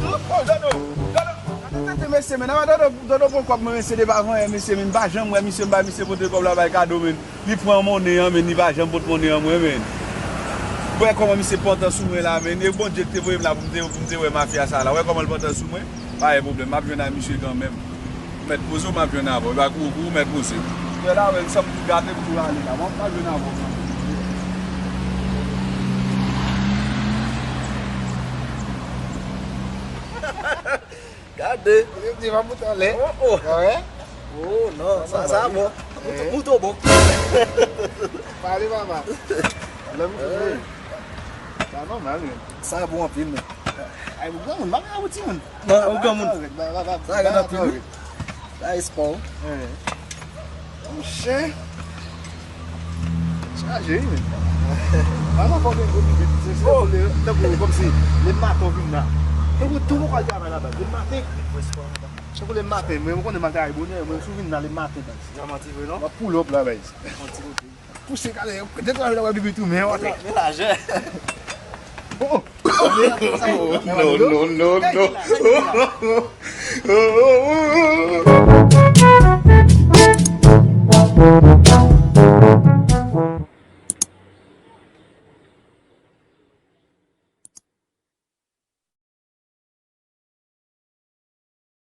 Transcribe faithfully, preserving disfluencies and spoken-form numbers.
Oh, Dodo, Dodo, gade tete mesye, men, nan Dodo, Dodo pran kòb mwen, mesye, depi avan yè, mesye, men, m pa janm wè misye, m bay misye pote kòb la, bay kado, men. Li pran monnen an, men, li pa janm pot monnen an mwen, men. Wè kòman misye pantan sou mwen la, men. E Bondye ki te voye m la pou m te, pou m te wè mafya sa la. Wè kòman l pantan sou mwen. Pa gen pwoblèm, m ap jwenn ak misye kanmenm. Mèt poze w, m ap jwenn avè w. E pa kou kou, mèt poze. Wè la, wè, m sanm tou gate pou tou ale la. Bon, m ap jwenn avè w kanmenm. Gade. Li di, va moute anlè. Oh, oh. Ah ouais? Oh, non, sa, sa bon. Moute, moute bon. Pale, papa. Lè moute, sa nòmal, men. Sa bon anpil, men. Ay, ou granmoun, pa gen ou timoun. Non, ou granmoun. Sa gen anpil, wi. Sa espò. Monchè. Chaje, wi, men. Maman, fò gen gwo pipit. Se, se, oh, tankou, kòmsi, le maten w vin la. Tankou, tou moun k al travay la, baz. Le maten. Tankou le maten, mwen, mwen konnen m al travay bonè, mwen, sou vin la, le maten, baz. Sa manti vre, non? W ap pull up la, baz. Manti vre. Pouse kale, detranje la wè bibi tou, men wate. Men lajè. Oh, oh. Oh, no, no, no, no.